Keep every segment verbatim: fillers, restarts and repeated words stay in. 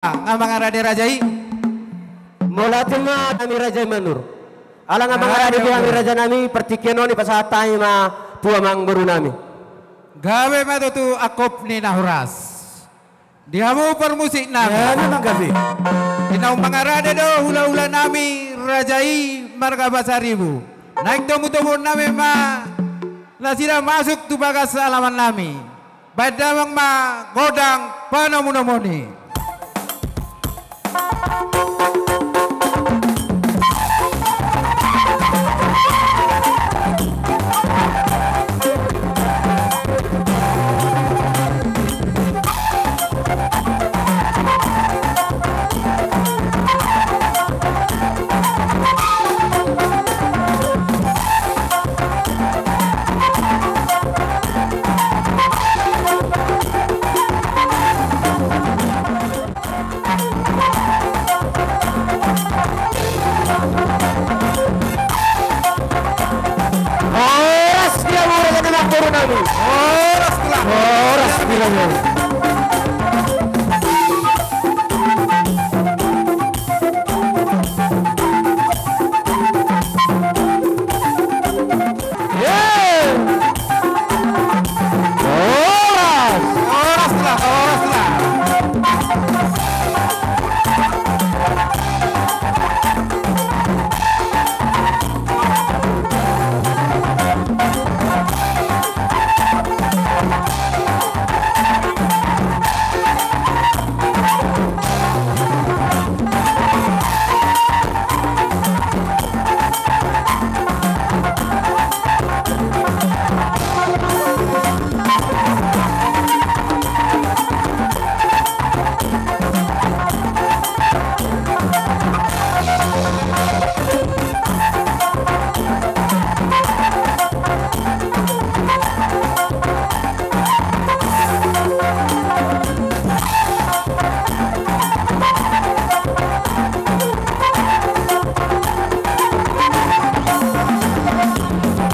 Nga mangarade raja i. Mauliate ma nami raja i manur. Ala nga mangarade be hami raja nami, partingkian on i pasahat hami ma tu amangboru nami. Gabe ma tutu angkup ni na horas. Di hamu parmusik nami. Di naung mangarade do hulahula nami raja i marga Pasaribu. Naeng tomutomuhon nami ma nasida masuk tu bagas alaman nami. Baen damang ma gondang panomunomuon i. Horas di hamu raja nami, amangboru nami. Horas di hamu. Horas di hamu. Horas! Horas lah, horas lah.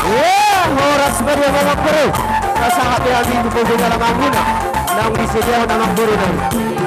Horas ma di hamu amangboru. Sahat ma di hamu tu pogu ni amangboru na naung disediahon amangboru nami.